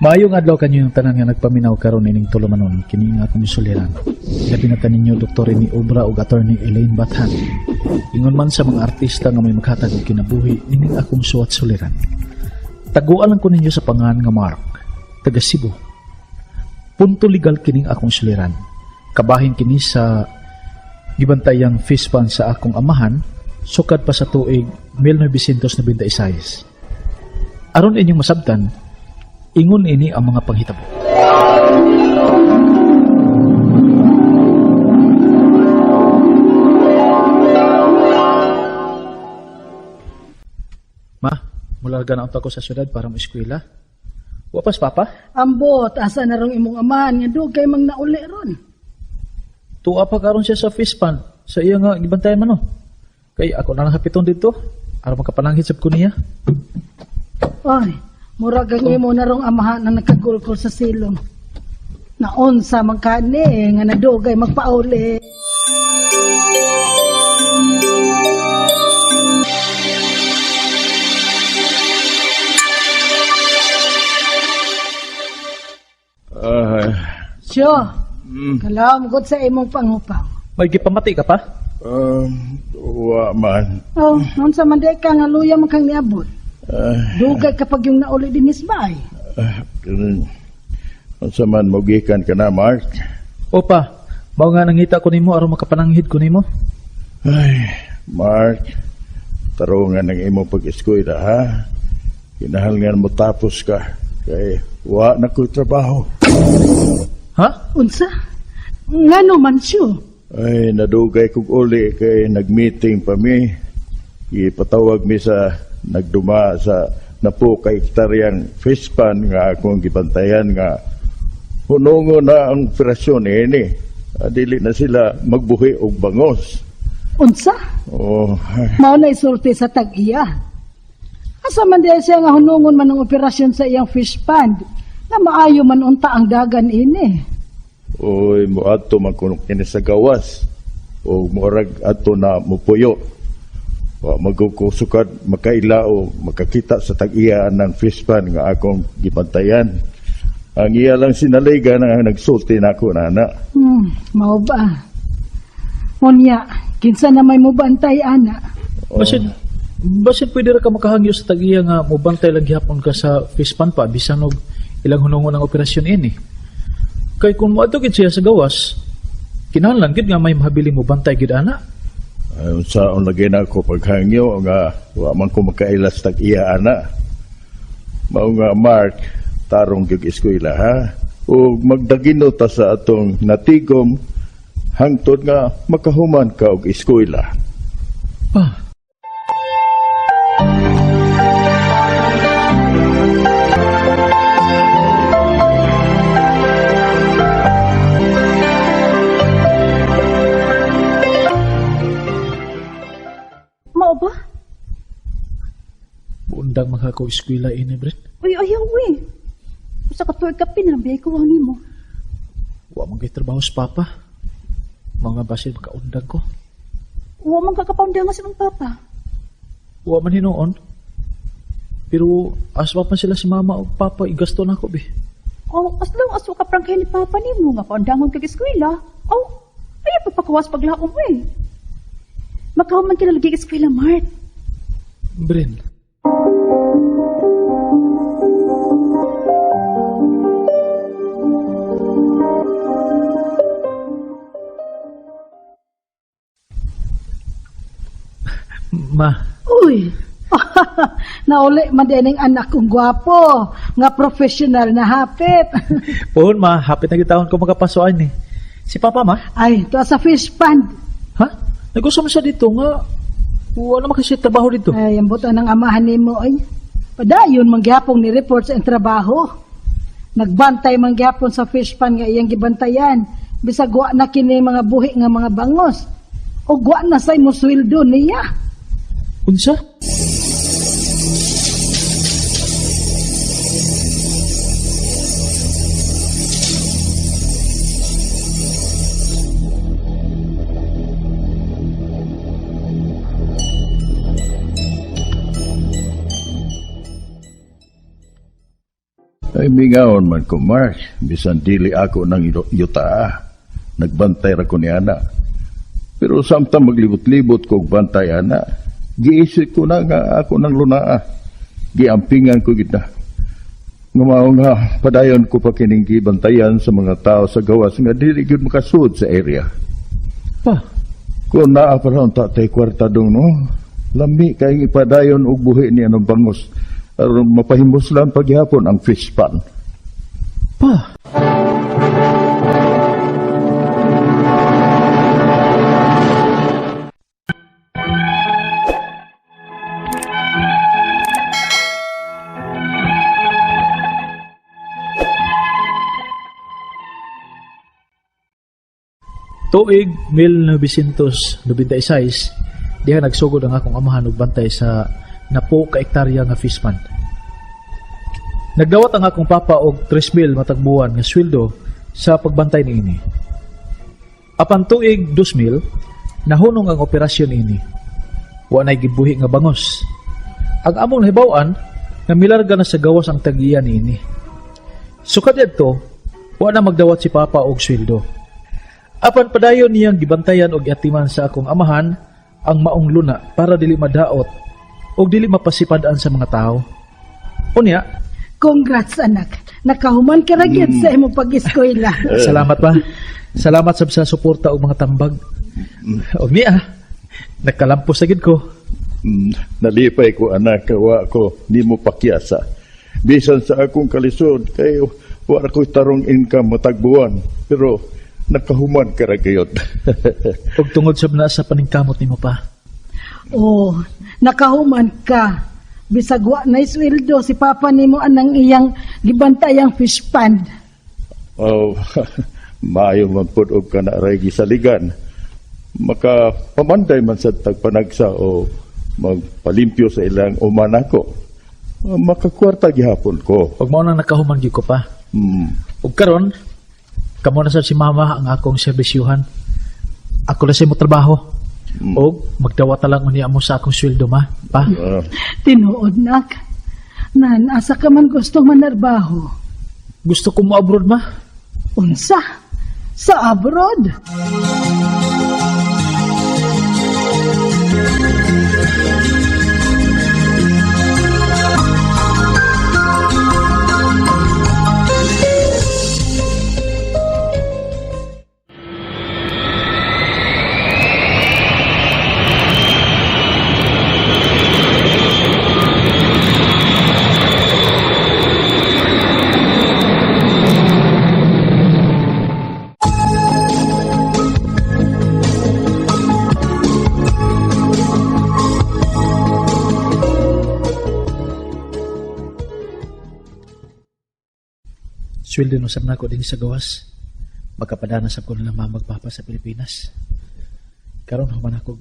Maayong adlaw kanyo yung tanan nga nagpaminaw karon ining tulumanon kini nga akong suliran. Labi na taninyo Dr. Rene Obra ug Attorney Elaine Bathan. Ingon man sa mga artista nga may maghatag og kinabuhi ining akong suwat suliran. Taguan lang ko ninyo sa pangan nga Mark, taga Cebu. Punto legal kining akong suliran. Kabahin kini sa gibantayang fish pond sa akong amahan sukad pa sa tuig 1996. Aron inyong masabtan, ingon ini ang mga panghitabo. Ma, mularga na unta ko sa syudad para mo eskwela. Wa pas papa? Ambot, asa na rong imong amahan nga dugay mang nauli ron. Tuwa pa karon siya sa fish pond. Sa iya nga gibantayan man no. Kay ako na lang hapiton dito. Aron makapananghit sab ko niya. Ay, murag ang imo na rong amahan na nagkagulkol sa silong. Naunsa man kani nga nadugay magpauli. Ay, Siyo, kalam gud sa imong pangupaw. May gipamati ka pa? Wa man. Oh, naunsa man di ka nga luya man kang niabot. Ay, Dugay kapag yung nauli dinis ba ay. Unsa man mogikan ka na, Mark? Opa, mao nga nangita ko nimo aron makapananghid ko nimo. Ay, Mark, tarungan ang imong pag-eskwela, ha? Kinahanglan mo tapos ka. Kay wa na ko'y trabaho. Ha? Unsa? Ngano man siyo? Ay, nadugay kog uli kay nag-meeting pa mi. Ipatawag mi sa nagduma sa napo ka hektaryang fish pond nga akong gibantayan nga hunongo na ang operasyon ini. Dili na sila magbuhi og bangos. Unsa? Oh, ay, Mao na isulti sa tag-iya. Asa man diay siya nga hunungon man ang operasyon sa iyang fish pond na maayo man unta ang dagan ini. oy moadto man kuno kini sa gawas o murag adto na mupuyo. Wa magkukusukad makaila o makakita sa tag-iya ng fish pond nga akong gibantayan. Ang iya lang sinaligan ang nagsulti nako nana. Mao ba? Unya, kinsa na may mubantay ana? Basin basin pwede ra ka makahangyo sa tag-iya nga mobantay lang gihapon ka sa fish pond pa bisan og ilang hunongon ang operasyon ini. Kay kung moadto gid siya sa gawas, kinahanglan gid nga may mahabiling mobantay gid ana. Ay, unsaon lagi na ako paghangyo nga wa man ko makaila sa tag-iya ana. Mao nga Mark, tarong gyud eskwela ha. Ug magdagino ta sa atong natigom hangtod nga makahuman ka og eskwela. Pa, Mao ba? buundang makako eskwela ini, Bret. Uy, ayaw eh. Usa ka tuig kapin lang biyay ko ang nimo. Wa man kay trabaho sa papa. Mga basin makaundang ko. Wa man kakapaundang sa imong papa. Wa man hinuon. Pero aswa pa sila si mama o papa, igasto na ako, be. Oh, as long as wa ka prangkahin ni papa nimo nga paundangon kag eskwela. Oh, ayaw pagpakawas paglaom eh. Makahuman ka na lagi eskwela, Mark. Bren. Ma, Uy, nauli man din ang anak kong gwapo, nga professional na hapit. pohon ma, hapit na gitawon ko makapasoan eh. Si papa ma? Ay, to sa fish pond. Ha? Nagusto mo siya dito nga. Wala naman kasi trabaho dito. Ay, ang buto ng amahan nimo ay. Padayon man gihapon ni report sa iyang trabaho. Nagbantay man gihapon sa fish pond nga iyang gibantayan. Bisag wa na kini mga buhi nga mga bangos. O wa na say mo sweldo niya. Unsa? Kay mingaon man ko, Mark, bisan dili ako nang yuta. Nagbantay ra ko ni ana. Pero samtang maglibot-libot ko og bantay ana, giisip ko na nga ako nang lunaa. Giampingan ko gid na. Nga mao nga padayon ko pa kining gibantayan sa mga tao sa gawas nga dili gyud makasud sa area. Pa, Kung naa pa ron tatay kwarta dong no, lami kay ipadayon og buhi ni anong bangos aron mapahimuslan paghapon ang fish pan. Pa. Tuig 1996, diha nagsugod ang akong amahan og bantay sa napo ka hektarya nga fish pond. Nagdawat ang akong papa og 3,000 matag buwan nga sweldo sa pagbantay niini. Apan tuig 2000, nahunong ang operasyon ini. Wa nay gibuhi nga bangos. Ang among nahibaw-an, nga milarga na sa gawas ang tag-iya niini. Sukad adto, wa na magdawat si papa og sweldo. Apan padayon niyang gibantayan og giatiman sa akong amahan ang maong luna para dili madaot og dili mapasipad-an sa mga tao. Unya, Congrats anak. Nakahuman ka ra gyud sa imong pag-eskwela. salamat pa. Salamat sab sa suporta og mga tambag. Og niya, nakalampos na gid ko. Nalipay ko anak, wa ko nimo pakyasa. Bisan sa akong kalisod kay wa ra ko'y tarong income matag buwan, pero nakahuman ka ra gayud. Og tungod sab na sa paningkamot nimo pa. Oh, nakahuman ka. Bisag wa na isweldo si papa nimo anang iyang gibantayang fish pond. Oh, maayo man pud og kana ray gisaligan. Maka pamanday man sa tagpanagsa o magpalimpyo sa ilang uman ako. Makakwarta gihapon ko. Og mao nang nakahuman gyud ko pa. Og karon, kamo na sab si mama ang akong serbisyuhan. Ako na sa imo trabaho. Og magdawat na lang unya mo sa akong sweldo ma. Pa. Tinuod nak. Nan, asa ka man gusto manarbaho? Gusto ko mo abroad ma. Unsa? Sa abroad? Sweldo no sab nako din sa gawas. Makapadana sab ko nila mama ug papa sa Pilipinas. Karon human ako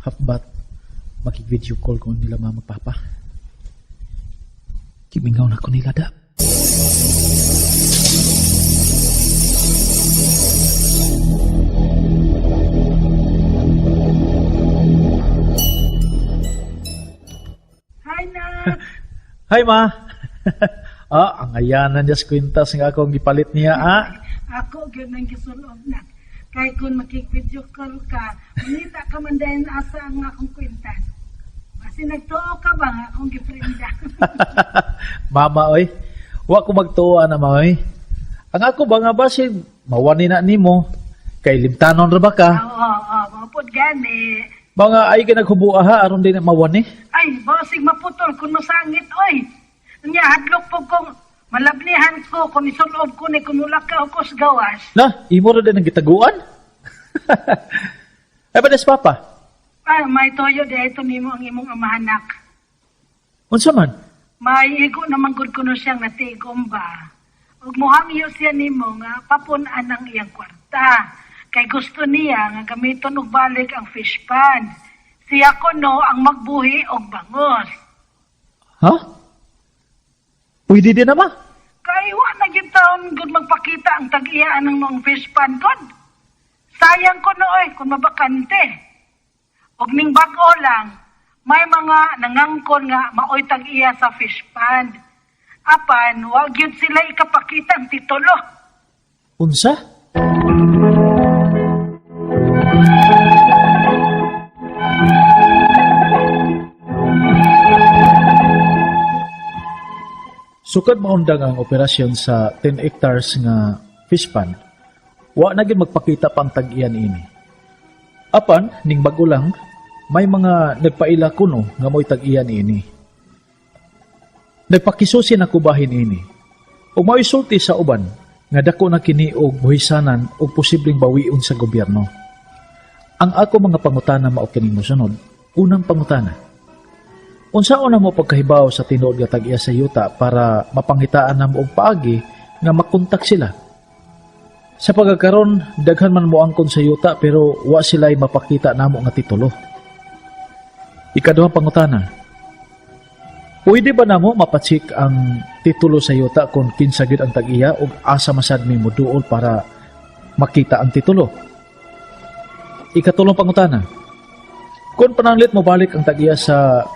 half bat makig-video call ko nila mama ug papa. Gimingaw na ko nila da. Hi nak. Hi ma. Ang ayanan niya sa kwintas nga akong gipalit niya ah. Ako gyud nang gisulob nak. Kay kung makig-video call ka, manita ka man dayon asa ang akong kwintas. Basi nagtuo ka ba nga akong giprinda? Mama oy. Wa ko magtuo ana ma oy. Ang ako ba nga basi mawani na nimo kay limtanon ra ba ka? Oo, oo, mapod gani. Mga ay ka naghubuha ha aron di na mawani. Ay, basig maputol kung masangit, oy. Nya, hadlok po kong malablihan ko kung isulob ko ni kung ka ko sa gawas. Na, imo ra din ang gitaguan. Ay ba des papa? Ay, may toyo di ito nimo ang imong amahanak. Unsa man? May igo naman gud kuno siyang natigom ba. Ug muhangyo siya nimo nga papun-an ang iyang kwarta. Kay gusto niya nga gamiton og balik ang fish pond. Siya kuno ang magbuhi og bangos. Ha? Pwede din naman. Kay wa na gyud taon gud magpakita ang tag-iyaan ng mga fish pond god. Sayang ko nooy kung mabakante. Og ning bag-o lang, may mga nangangkon nga maoy tag-iya sa fish pond. Apan, wa gyud sila ikapakita ang titulo. Unsa? Sukad maundang ang operasyon sa 10 hectares nga fish pond, wa na gyud magpakita pang tag-iyan ini. Apan ning bag-o lang, may mga nagpaila kuno nga mo'y tag-iyan ini. Nagpakisusi na kubahin ini. Ug mao'y sulti sa uban nga dako na kini og buhisanan og posibleng bawion sa gobyerno. Ang ako mga pangutana mao kining mosunod. Unang pangutana: unsaon namo pagkahibaw sa tinuod nga tag-iya sa yuta para mapangitaan namo og paagi nga makontak sila? Sa pagkakaron, daghan man moangkon sa yuta pero wa sila'y mapakita namo nga titulo. Ikaduhang pangutana: pwede ba namo mapacheck ang titulo sa yuta kung kinsa gyud ang tag-iya ug asa masad mi moduol para makita ang titulo? Ikatulong pangutana: kung pananglit mo balik ang tag-iya sa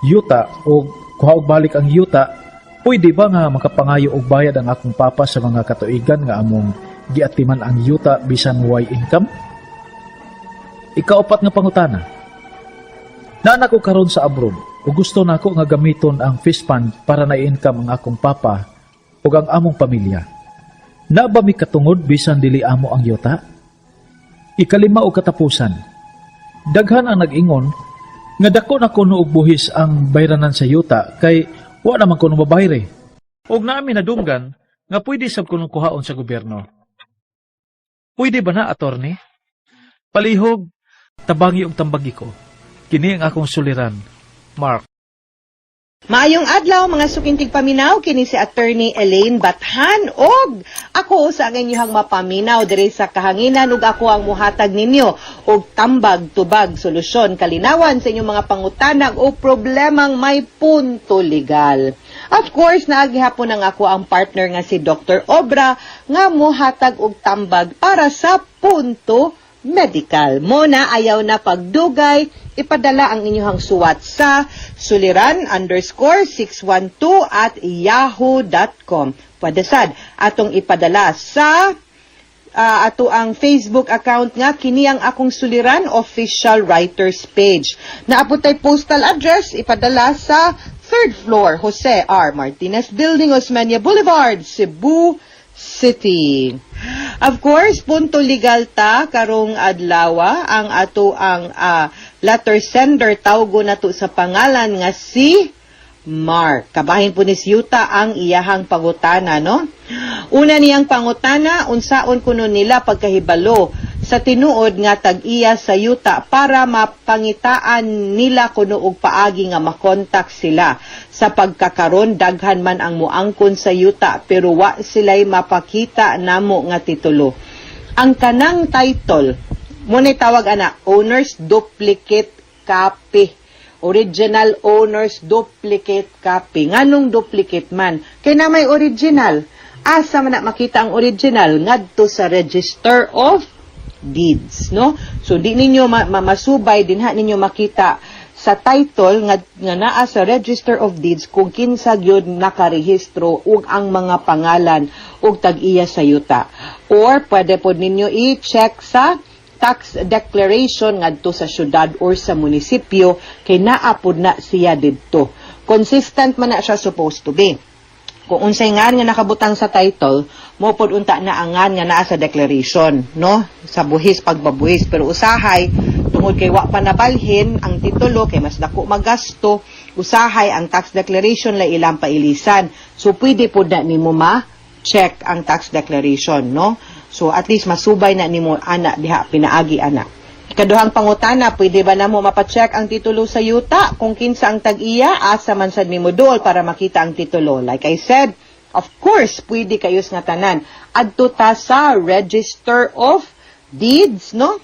yuta o kuha og balik ang yuta, pwede ba nga makapangayo og bayad ang akong papa sa mga katuigan nga among giatiman ang yuta bisan way income? Ikaupat nga pangutana: naa ko karon sa abroad ug gusto nako nga gamiton ang fish pond para na income ang akong papa ug ang among pamilya. Na ba mi katungod bisan dili amo ang yuta? Ikalima og katapusan: daghan ang nag-ingon nga dako na kuno og buhis ang bayranan sa yuta kay wa naman kuno mabayre. Og naami nadunggan nga pwede sab kuno kuhaon sa gobyerno. Pwede ba na, attorney? Palihog, tabangi og tambagi ko. Kini ang akong suliran. Mark. Maayong adlaw, mga suking tigpaminaw, kini si Attorney Elaine Bathan og ako sa ang inyong mapaminaw diri sa kahanginan ug ako ang muhatag ninyo og tambag, tubag, solusyon, kalinawan sa inyong mga pangutana o problemang may punto legal. Of course, naa gihapon ang ako ang partner nga si Dr. Obra nga muhatag og tambag para sa punto medical. Muna, ayaw na pagdugay, ipadala ang inyong suwat sa suliran_612@yahoo.com. Pwede sad atong ipadala sa ato ang Facebook account nga kini ang akong suliran official writers page. Naa pod tay postal address, ipadala sa third floor, Jose R. Martinez Building, Osmeña Boulevard, Cebu City. Of course, punto legal ta karong adlawa. Ang ato ang letter sender, tawgo nato sa pangalan nga si Mark. Kabahin po ni Yuta ang iyahang pangutana, no? Una niyang pangutana, unsaon kuno nila pagkahibalo sa tinuod nga tag-iya sa yuta para mapangitaan nila kuno og paagi nga makontak sila, sa pagkakaron daghan man ang muangkon sa yuta pero wa sila'y mapakita namo nga titulo? Ang kanang title, mo tawag ana owner's duplicate copy, original owner's duplicate copy. Nganong duplicate man? Kay na may original. Asa man na makita ang original? Ngadto sa Register of Deeds, no? So di ninyo masubay dinha ninyo makita sa title nga naa sa Register of Deeds kung kinsa gyud nakarehistro ug ang mga pangalan ug tag-iya sa yuta. Or pwede pod ninyo i-check sa tax declaration ngadto sa syudad or sa munisipyo kay naa pod na siya didto. Consistent man na siya supposed to be. Kung unsay ngan nga nakabutang sa title, mo pod unta na ang ngan nga naa sa declaration, no? Sa buhis, pagbabuhis, pero usahay tungod kay wa pa nabalhin ang titulo kay mas dako magasto, usahay ang tax declaration lay ilang pailisan. So pwede pod na nimo ma check ang tax declaration, no? So at least masubay na nimo ana diha pinaagi ana. Ikaduhang pangutana, pwede ba namo mapacheck ang titulo sa yuta kung kinsa ang tag-iya, asa man sad nimo duol para makita ang titulo? Like I said, of course, pwede kayos nga tanan. Adto ta sa Register of Deeds, no?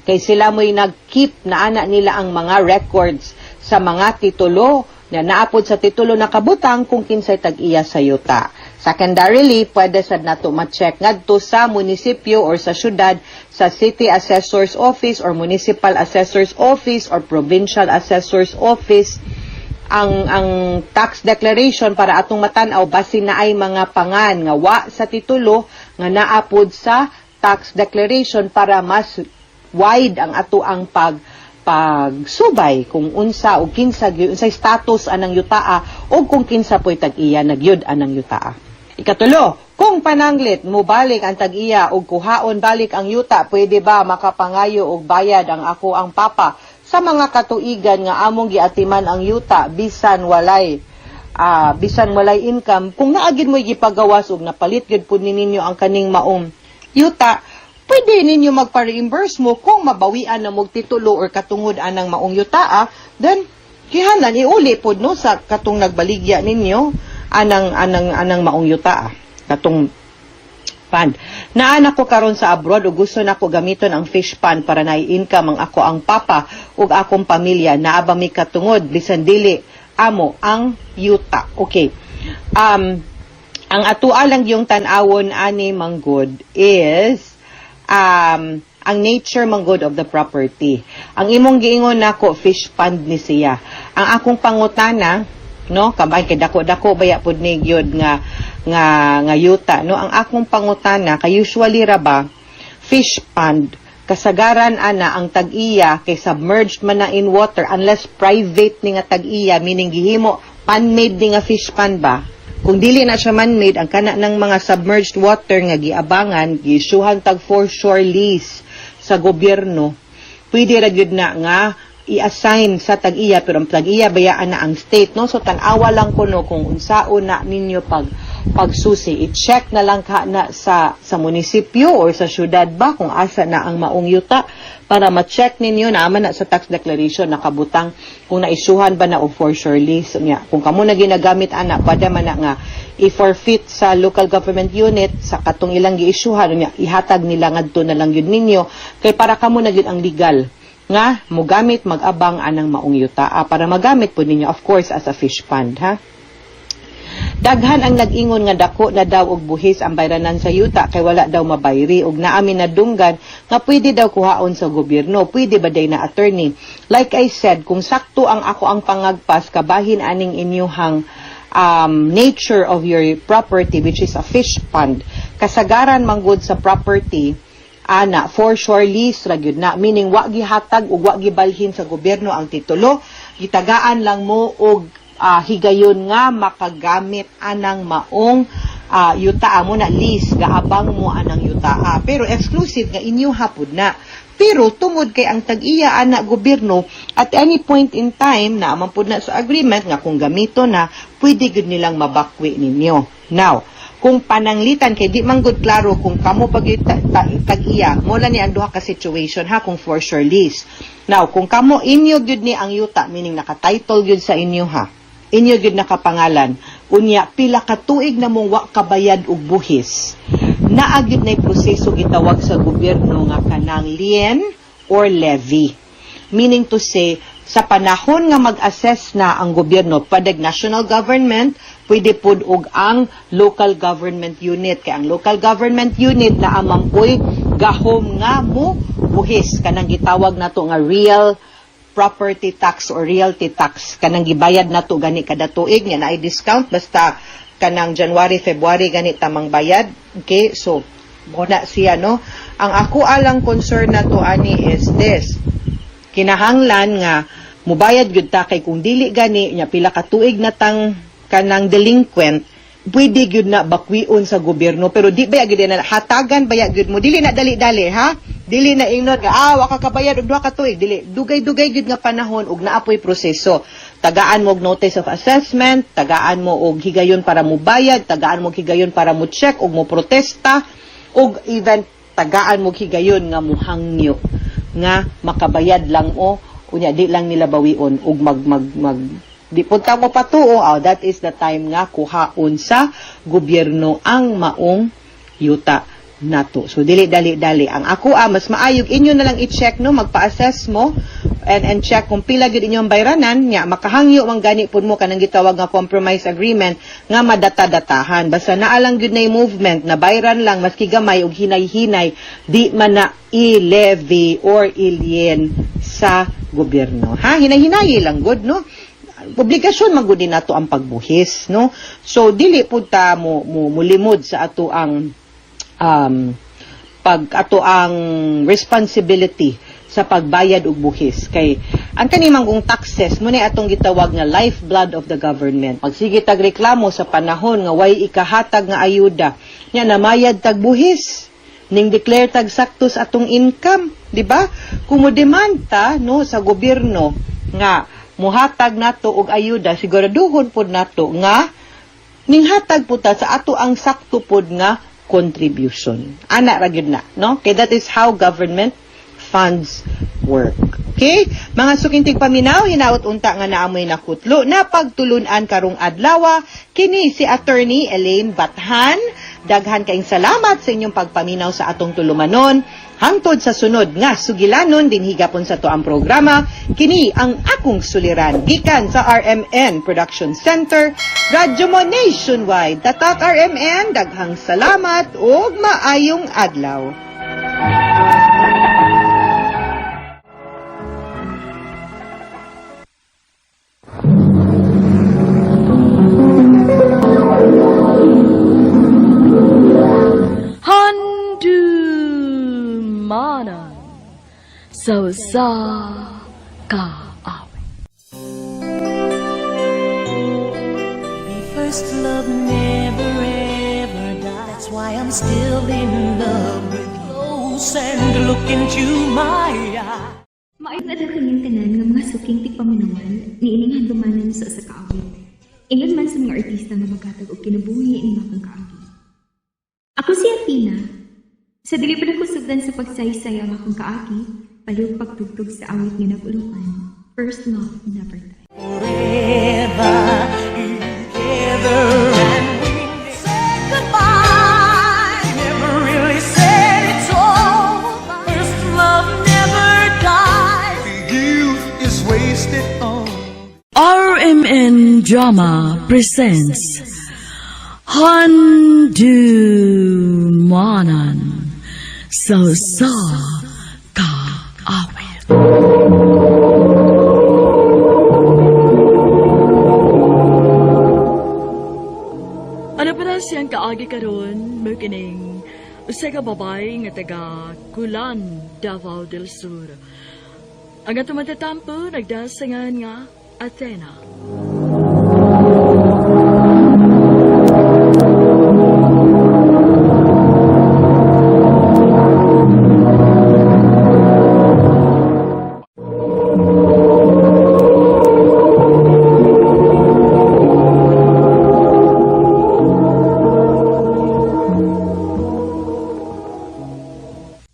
Kay sila mo'y nag-keep na ana nila ang mga records sa mga titulo na naapod sa titulo nakabutang kung kinsay tag-iya sa yuta. Secondarily, pwede sad nato ma-check ngadto sa munisipyo or sa syudad, sa City Assessor's Office or Municipal Assessor's Office or Provincial Assessor's Office. ang tax declaration para atong matan-aw basin naay mga pangan nga wa sa titulo nga naa pod sa tax declaration para mas wide ang ato ang pagsubay kung unsa o kinsa gyud, unsay status anang yutaa o kung kinsa po'y tag-iya na gyud anang yutaa. Ikatulo, kung pananglit mobalik ang tag-iya og kuhaon balik ang yuta, pwede ba makapangayo og bayad ang ako ang papa sa mga katuigan nga among giatiman ang yuta bisan walay income? Kung naa gyud mo gipagawas og napalit gyud pud ni ninyo ang kaning maong yuta, pwede ninyo magpa-reimburse mo. Kung mabawian na mog titulo or katungod anang maong yutaa, then kinahanglan iuli pod, no, sa katong nagbaligya ninyo anang maong yutaa, katong pond. Naa ko karon sa abroad ug gusto nako gamiton ang fish pond para naay income ang ako ang papa ug akong pamilya. Naa ba mi katungod bisan dili amo ang yuta? Okay. Ang atua lang yung tan-awon ani manggod is ang nature manggod of the property. Ang imong giingon nako, fish pond ni siya. Ang akong pangutana, no, kabay kay dako-dako baya pud ni gyud nga yuta, no. Ang akong pangutana kay usually ra ba fish pond, kasagaran ana ang tag-iya kay submerged man na in water unless private ni nga tag-iya, meaning gihimo man-made ni nga fish pond ba. Kung dili na siya man-made, ang kana ng mga submerged water nga giabangan, giisyuhan tag foreshore lease sa gobyerno, pwede ra gyud na nga i-assign sa tag-iya, pero ang tag-iya bayaan na ang state, no. So tan-awa lang kuno kung unsaon na ninyo pagsusi. I-check na lang ka na sa munisipyo or sa syudad ba kung asa na ang maong yuta para ma-check ninyo na man na sa tax declaration nakabutang kung naisyuhan ba na og foreshore lease niya. Kung kamo na ginagamit ana, pwede man na nga i-forfeit sa local government unit sa katong ilang giisyuhan niya, ihatag nila ngadto na lang yun ninyo kay para kamo na gyud ang legal nga mogamit, mag-abang anang maong yuta para magamit po ninyo, of course, as a fish pond, ha. Daghan ang nag-ingon nga dako na daw og buhis ang bayranan sa yuta kay wala daw mabayri og naa mi nadunggan nga pwede daw kuhaon sa gobyerno. Pwede ba day na, attorney? Like I said, kung sakto ang ako ang pangagpas kabahin aning inyuhang nature of your property, which is a fish pond, kasagaran manggod sa property ana foreshore lease ra gyud na, meaning wa gihatag ug wa gibalhin sa gobyerno ang titulo, gitagaan lang mo og higayon nga makagamit anang maong yuta mo na lease, gaabang mo anang yutaa pero exclusive nga inyo hapod na. Pero tungod kay ang tag-iya ana gobyerno, at any point in time na man pud na sa agreement nga kung gamito na, pwede gyud nilang mabakwi ninyo. Now, kung pananglitan kay di man gud klaro kung kamo pag tag-iya mo ni ang duha ka situation, ha, kung foreshore lease. Now, kung kamo inyo gyud ni ang yuta, meaning naka-title gyud sa inyo, ha, inyo gyud nakapangalan, unya pila ka tuig na mong wa kabayad og buhis, naa gyud nay proseso gitawag sa gobyerno nga kanang lien or levy. Meaning to say, sa panahon nga mag-assess na ang gobyerno, padag national government, pwede pud og ang local government unit. Kay ang local government unit na amampoy gahom nga mo buhis, kanang gitawag nato nga real property tax or realty tax, kanang gibayad nato gani kada tuig nga naay discount basta kanang January, February gani tamang bayad. Okay, so mo na siya, no. Ang ako alang concern nato ani is this: kinahanglan nga mubayad gyud ta kay kung dili gani nya pila ka tuig na tang kanang delinquent, pwede gyud na bakwion sa gobyerno. Pero di ba gyud na hatagan baya gyud mo, dili na dali-dali, ha, dili na ingon nga wa ka kabayad og 2 ka tuig, dili, dugay-dugay gyud nga panahon ug naa poy proseso. Tagaan mo og notice of assessment, tagaan mo og higayon para mo bayad, tagaan mo og higayon para mo check ug mo protesta, ug even tagaan mo og higayon nga muhangyo nga makabayad lang o unya di lang nila bawion ug mag mag mag di punta mo patuo, oh, that is the time nga kuhaon sa gobyerno ang maong yuta nato. So dili dali dali. Ang ako mas maayog inyo na lang i-check, no, magpa-assess mo and check kung pila gyud inyong bayranan nya makahangyo man gani pud mo kanang gitawag nga compromise agreement nga madata-datahan. Basta naa lang gyud nay movement na bayran lang maski gamay ug hinay-hinay, di man na i-levy or i-lien sa gobyerno. Ha, hinay-hinay lang gud, no. obligasyon man gud nato ang pagbuhis, no? So dili pud ta mo, mo mulimod sa ato ang pag ato ang responsibility sa pagbayad og buhis, kay ang kani manggong taxes mo ni atong gitawag nga lifeblood of the government. Magsige tag reklamo sa panahon nga way ikahatag nga ayuda nya, namayad tag buhis, ning declare tag sakto sa atong income, di ba? Kung mo demanda, no, sa gobyerno nga muhatag nato og ayuda, siguraduhon pod nato nga ninghatag po ta sa ato ang sakto pod nga contribution. Ana ra gyud na, no? Kay that is how government funds work. Okay? Mga suking tigpaminaw, hinaot unta nga naamoy nakutlo na pagtulunan karong adlaw. Kini si Attorney Elaine Bathan. Daghan kaayong salamat sa inyong pagpaminaw sa atong tulumanon. Hangtod sa sunod nga sugilanon dinhi gapon sa atoang programa, kini ang akong suliran, gikan sa RMN Production Center, Radyo Mo Nationwide. Tatak RMN, daghang salamat ug maayong adlaw. Handumanan sa usa ka awit. First love never ever dies. That's why I'm still in love with you. Close and look into my eyes. Maayong adlaw kanyang tanan nga mga suking tigpaminawan niining handumanan sa usa ka awit. Ingon man sa mga artista nga maghatag og kinabuhi ning akong kaagi. Ako si Athena. Sa dili pa nako sugdan sa pagsaysay ang akong kaagi, palihog pagtugtog sa awit nga nag-uluhan, First Love Never Die. Forever together and we said goodbye. Never really said it's over. First love never dies. Youth is wasted on RMN Drama presents Handumanan sa usa ka awit. Ano pa na siyang kaagi karon mo kining usa ka babae nga taga Kulan, Davao del Sur. Ang atong matatampo nagdasangan nga Athena.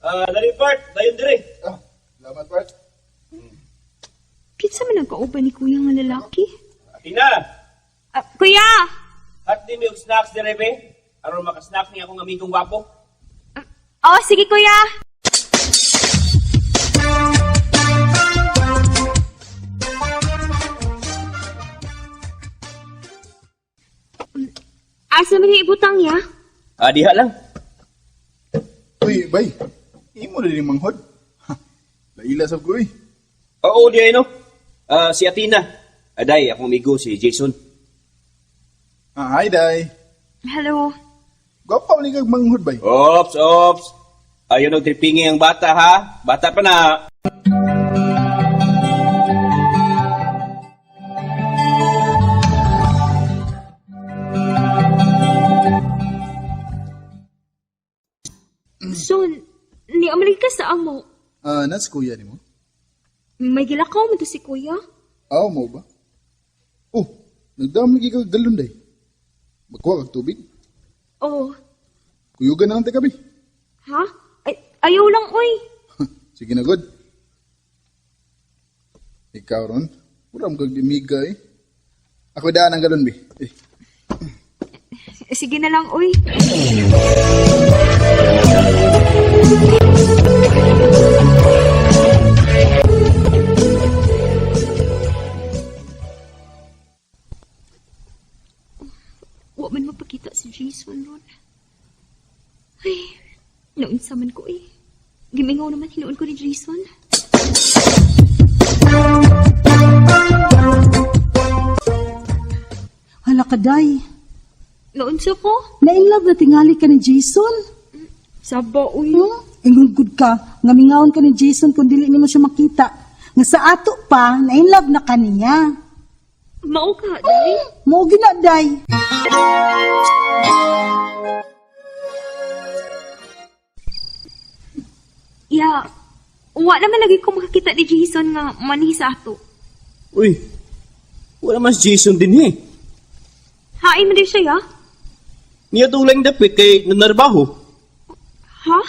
Ah, dali part, dayon dire. Ah, salamat, Bart. Kinsa man ang kauban ni kuya nga lalaki? Athena, Ah, kuya! Hot di mi og snacks dire be. Aron maka-snack ni akong amigong gwapo. Oh, sige kuya! Asa man yung ibutang ya? Ah, diha lang. Uy, bay. Imo na din manghod. Ha, laila sab ko, uy. Oo, di ay no. Ah, si Athena. Aday, akong amigo si Jason. Ah, hi, day. Hello. Gwapa man kag manghod, bay. Ops, ops. Ayaw og tripingi ang bata ha. Bata pa na. Son, ni amalay ka sa amo. Ah, nas kuya nimo? May gilakaw mo to si kuya. Aw mo ba? Oh, nagdam lagi kag galon, day. Magkuha kag tubig. Oh, Kuyugan na lang ta gabi. ha? Ay, ayaw lang, oy. Sige na, good. Ikaw ron, mura mo kag dimiga eh. Ako daan ang galon, bi. Eh, Sige na lang, oy. Wa man mapakita si Jason ron. Ay, naunsa man ko eh. Gimingaw naman hinuon ko ni Jason. kaday. Naunsa ko? Na in love na tingali ka ni Jason. Saba, uy. Ingon gud ka, nga mingawon ka ni Jason kung dili nimo siya makita. Nga sa ato pa, na in love na kaniya. Mao ka, day? Mao gina, day. Ya, wa naman lagi ko makakita ni Jason nga manhi sa ato. Uy, wala man si Jason din eh. Hain man din siya, ya? Niya tulang dapit kay nanarbaho. Ha?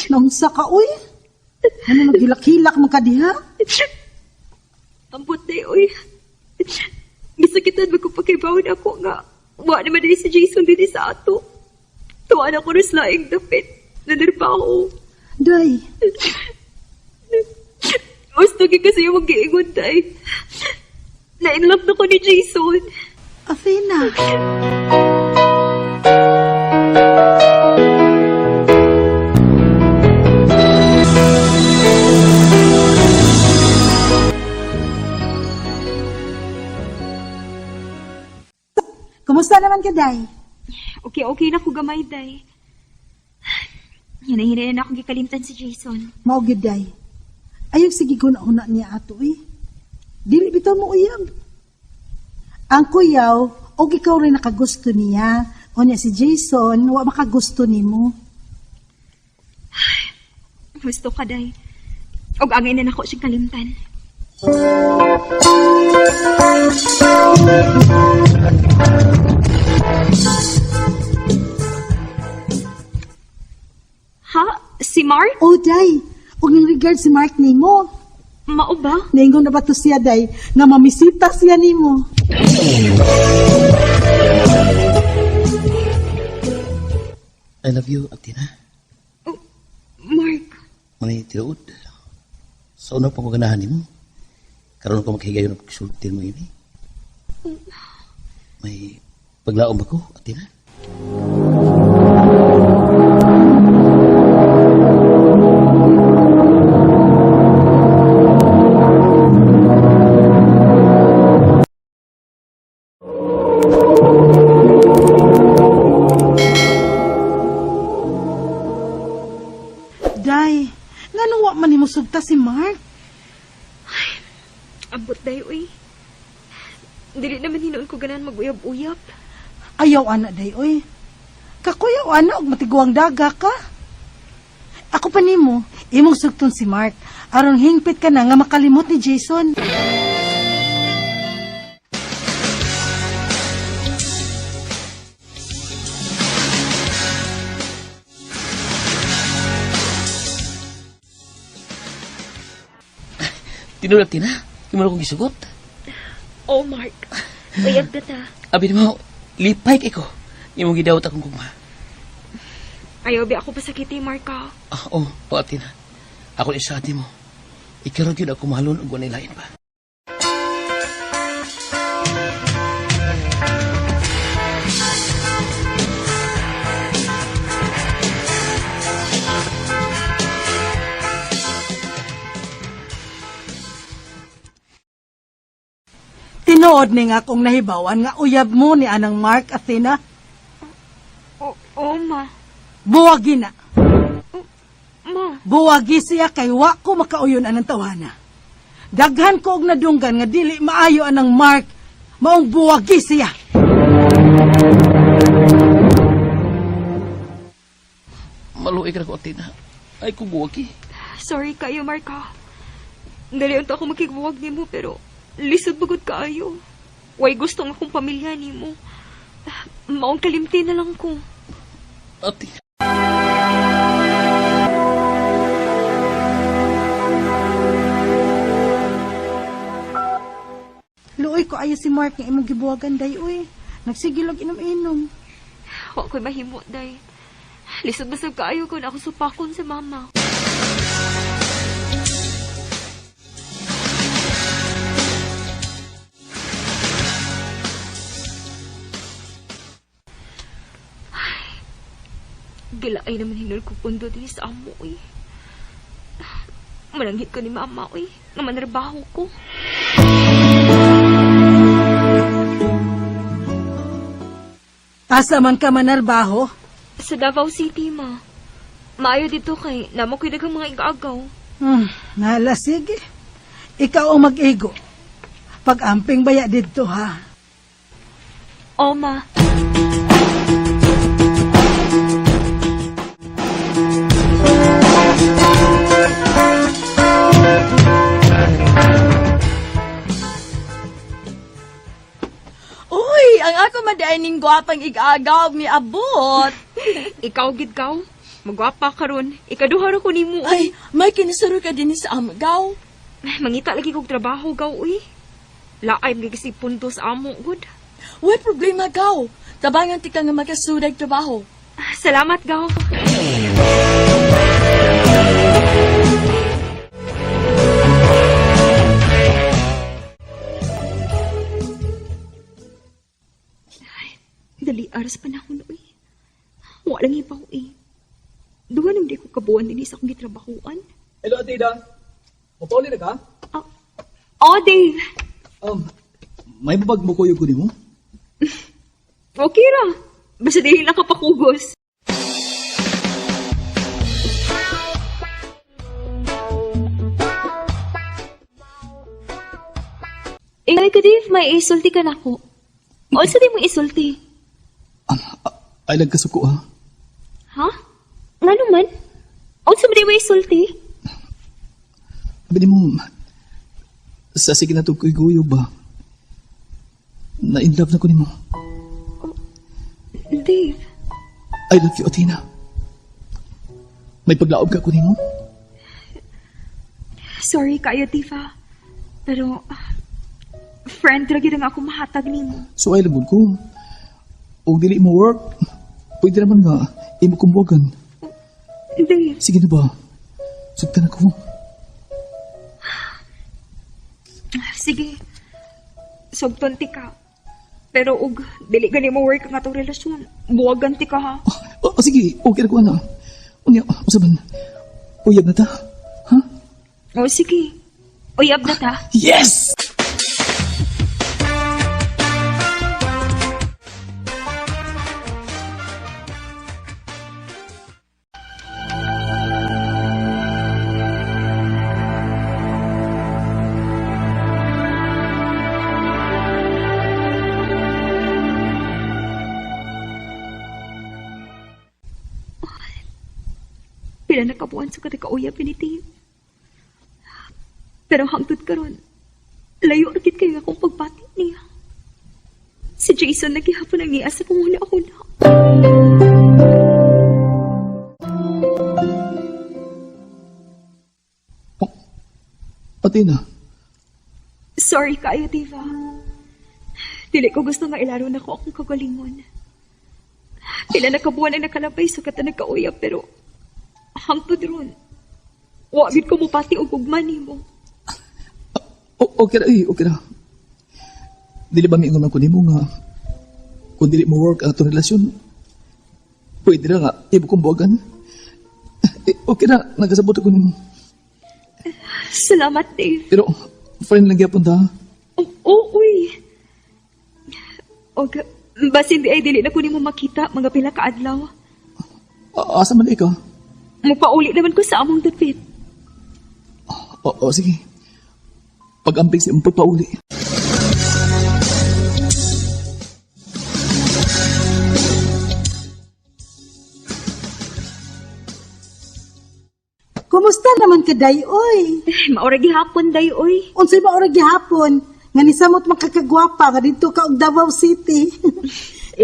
Naunsa ka, uy? Ano naghilak-hilak man ka diha? Ambot day, uy. Gisakitan ba ko pagkibawon ako nga. Wa naman din si Jason din sa ato. Tuwa na ko rin sa laing dapit. Nanarbaho. Day, Gusto gyud kasi yung mag-iingon, day. Na-inlove na ko ni Jason. Athena. Kumusta naman ka, Day? Okay, okay na ko gamay, day. Hinahinay na akong gikalimtan si Jason. Mao gyud, Day. Ayaw sige ko na niya ato eh. Dili bitaw mo uyab. Ang kuyaw, og ikaw rin nakagusto niya. O niya si Jason, wa makagusto nimo. Gusto ka, day. Og angay na nako siyang kalimtan. Ha? Si Mark? O Day, og ning regard si Mark nimo. Mao ba? Naingon na ba to siya, Day, nga mamisita siya nimo. I love you, Athena. Oh, Mark, Manay tinuod. Sa una pa ko ganahan nimo. Karon ko makhigayon og pagsulti mo ini. May paglaom ba ko, Athena? Day, ngano wa man nimo sugta si Mark? Abot day, uy. Dili naman hinuon ko ganahan mag-uyab-uyab. Ayaw ana day oy. Kakuyaw ana og matiguang daga ka. Ako pa nimo, imong sugton si Mark aron hingpit ka na nga makalimot ni Jason. Tinuod, Athena. Imo na kong gisugot. Oh, Mark. Uyab na ta. Abi nimo, lipay kay ko. Imong gidawat akong gugma. Ayaw bi ako pasakiti, Mark, ah. Ah, oh, oh, Athena. Ako ni sa mo. Ikaw ra gyud ako mahalon ug walay lain pa. Tinuod ni nga akong nahibawan nga uyab mo ni anang Mark, Athena. Oh, oh, ma. Buwagi na. Ma. Buwagi siya kay wa ko makauyon anang tawana. Daghan ko og nadunggan nga dili maayo anang Mark, maong buwagi siya. Maluoy ka na ko, Athena. Ay ko buwagi. Sorry kayo, Mark, ah. Dali unta ako makigbuwag nimo pero lisod bagod kaayo. Way gusto nga akong pamilya nimo. Maong kalimti na lang ko. Athena. Luoy ko ayo si Mark nga imong gibuwagan day uy. Nagsigilog inom-inom. Wa ko'y mahimo, day. Lisod basag kaayo ko na ako supakon sa mama. Gilaay naman hinul ko pundo din sa amo, uy. Malanghit ko ni mama, uy. Nga manrabaho ko. Asa man ka manarbaho? Sa Davao City, ma. Maayo dito kay namo ko'y daghang mga igagaw. Nala, sige. Ikaw ang mag-igo. Pag-amping baya dito, ha? O, ma. Uy, ang ako madaay ning gwapang igagaw miabot. Ikaw gid kaw. Magwapa karon. Ikaduha ra ko nimo. Ay, may kinisuro ka din sa amgaw. Mangita lagi kog trabaho gaw uy. Laay magigisi punto sa amo gud. Way problema gaw. Tabangan ti ka nga makasudag trabaho. Salamat gaw. Ay, dali aras panahon uy. Wala lang ipaw eh. Duha nang di ko kabuan din sa akong gitrabahuan. Hello, Atida. Mapauli na ka? Oh, Dave. May babag mo kuyog ko nimo? Okay ra. Basta dili lang ka pakugos. Ingay ka, Dave. May isulti ka na ko. Unsa di mo isulti? Ay lang kasuko ha. Ha? Nga naman? Unsa man di mo isulti? Abi nimo sa sige na to ko'y guyog ba? Na in love na ko nimo. Dave, I love you, Athena. May paglaob ka ko nimo? sorry kayo, Dave ah. Pero, friend, lagi lang ako mahatag nimo. So ay lang ko. Og dili mo work, pwede naman nga imo kong buwagan. Dave, Sige na ba? Sugtan ako. sige. Sugton ti ka. Pero og dili gani mo work ang atong relasyon. Buwagan ti ka ha. Oh, sige, okay na ko ana. Unya, usa man. Uyab na ta. Ha? O sige. Uyab na ta. Yes! Pila na kabuan sa katakauyab ni Dave. Pero hangtod karon, layo ra gid kayo akong pagbati niya. Si Jason naghihapon ang niya sa kung una-una. Athena, Sorry kayo, Diva. Dili ko gusto nga ilaro na ko akong kagalingon. Pila na kabuan ang nakalabay sa kata nagkauyab pero hangtod ron. Wa gid ko mupati og ugma nimo. okay ra, eh, okay ra. Dili ba miingon man ko nimo nga kung dili mo work ang atong relasyon, pwede ra nga imo kong buwagan. Eh, okay ra, nagasabot ako nimo. Salamat, Dave. Pero friend lang gyapon ta. Oo, oh, uy. Og, basin di ay dili na ko nimo makita mga pila ka adlaw. Asa man ikaw? Mupauli naman ko sa among dapit. Oo, sige. Pag-amping sa imong pagpauli. Kumusta naman ka, day, oy? Maura gihapon day oy. Unsay maura gihapon? Nga ni samot makakagwapa nga dito ka og Davao City.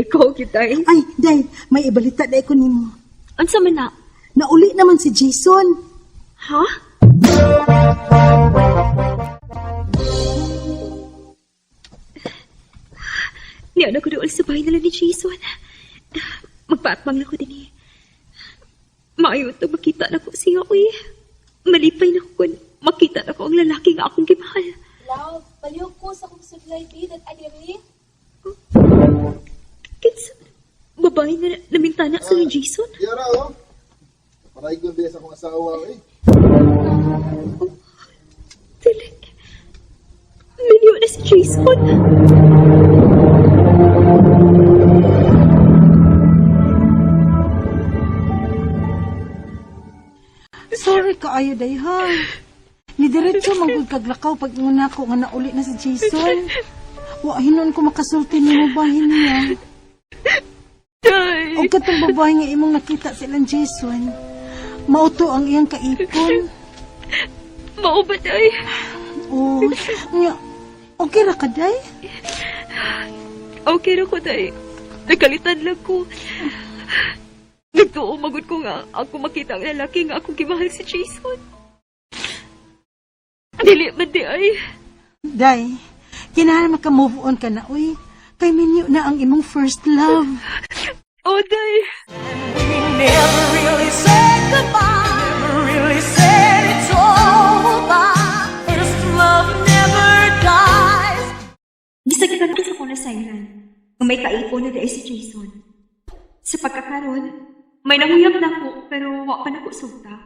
Ikaw kitay. Ay, day, may ibalita day ko nimo. Unsa man na? Nauli naman si Jason. Ha? Niya na ko dool sa bahay nila ni Jason. Magpaatbang na ko din eh. Maayo ito makita na ko siya, uy. Malipay na ko kung makita na ko ang lalaki nga akong gimahal. Love, baliw ko sa akong supply bid at adiri. Kinsa? Babae. babae nga namintana sa ni Jason? Yara, oh. Paraygon din sa akong asawa, eh. Dili. Minyo na si Jason. Sorry kaayo day ha. Nidiretso manggod kaglakaw pag ingon nako nga nauli na si Jason. Wa hinon ko makasulti nimo bahin niya. Day! Og katong babae nga imong nakita silang Jason. Mauto ang iyang kaipon. Mao ba, Day? Oh, nya. Okay ra ka day? Okay ra ko, Day. Nagkalitan lang ko. Nagtuo magud ko nga ako makita ang lalaki nga akong gimahal si Jason. Dili man di ay. Day, kinahanglan maka-move on ka na, uy. Kay minyo na ang imong first love. Oh, Day. We never really said goodbye. Never really said it's over. First love never dies. Gisagitan ko sa kong nasayran nga may kaipon na dahil si Jason. Sa pagkakaroon, may nanguyab na ko pero wa pa nako sugta.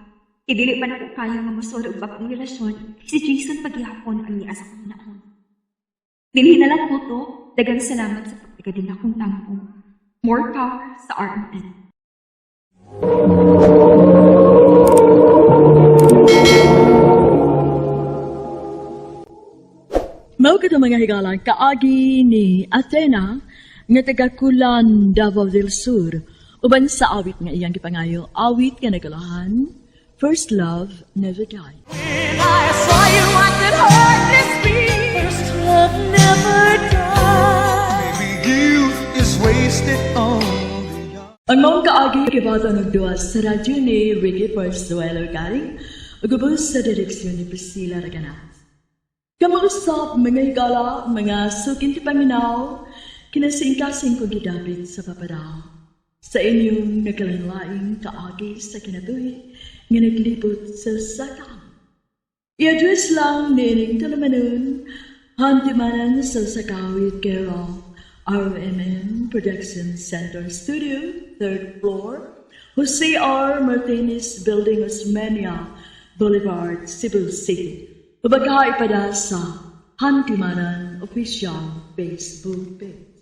Kay dili pa nako kaya nga mosoro og bag-ong relasyon kay si Jason paghihapon ang niya sa akong naon. Dinhi na lang po to. Daghang salamat sa pagtaga din akong tampo. More power sa RMN. Mao kato mga higala kaagi ni Athena nga taga Kulan, Davao del Sur uban sa awit nga iyang gipangayo, awit nga nagalahan First Love Never Die. When I saw you, I could hardly speak. First love never dies. Youth is wasted on Ang maong kaagi kibata nagduwa sa radyo ni Ricky Forzuelo Galing ug ubos sa direksyon ni Priscilla Raganas. Kamausap mga higala, mga sukin ti paminaw, kinasingkasing kong gidapit sa papadao. Sa inyong nagkalanlaing kaagi sa kinabuhi nga naglibot sa sakam. I-address lang nining talamanon, hantimanan sa Sakawit Carol, RMN Production Center Studio, 3rd floor, Jose R. Martinez Building, Osmeña Boulevard, Cebu City. Mabagay pa sa Hantimanan Official Facebook page.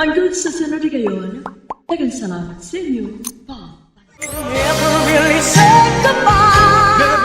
Hanggang sa sunod gayon, daghang salamat sa inyo. Bye. Never really said goodbye.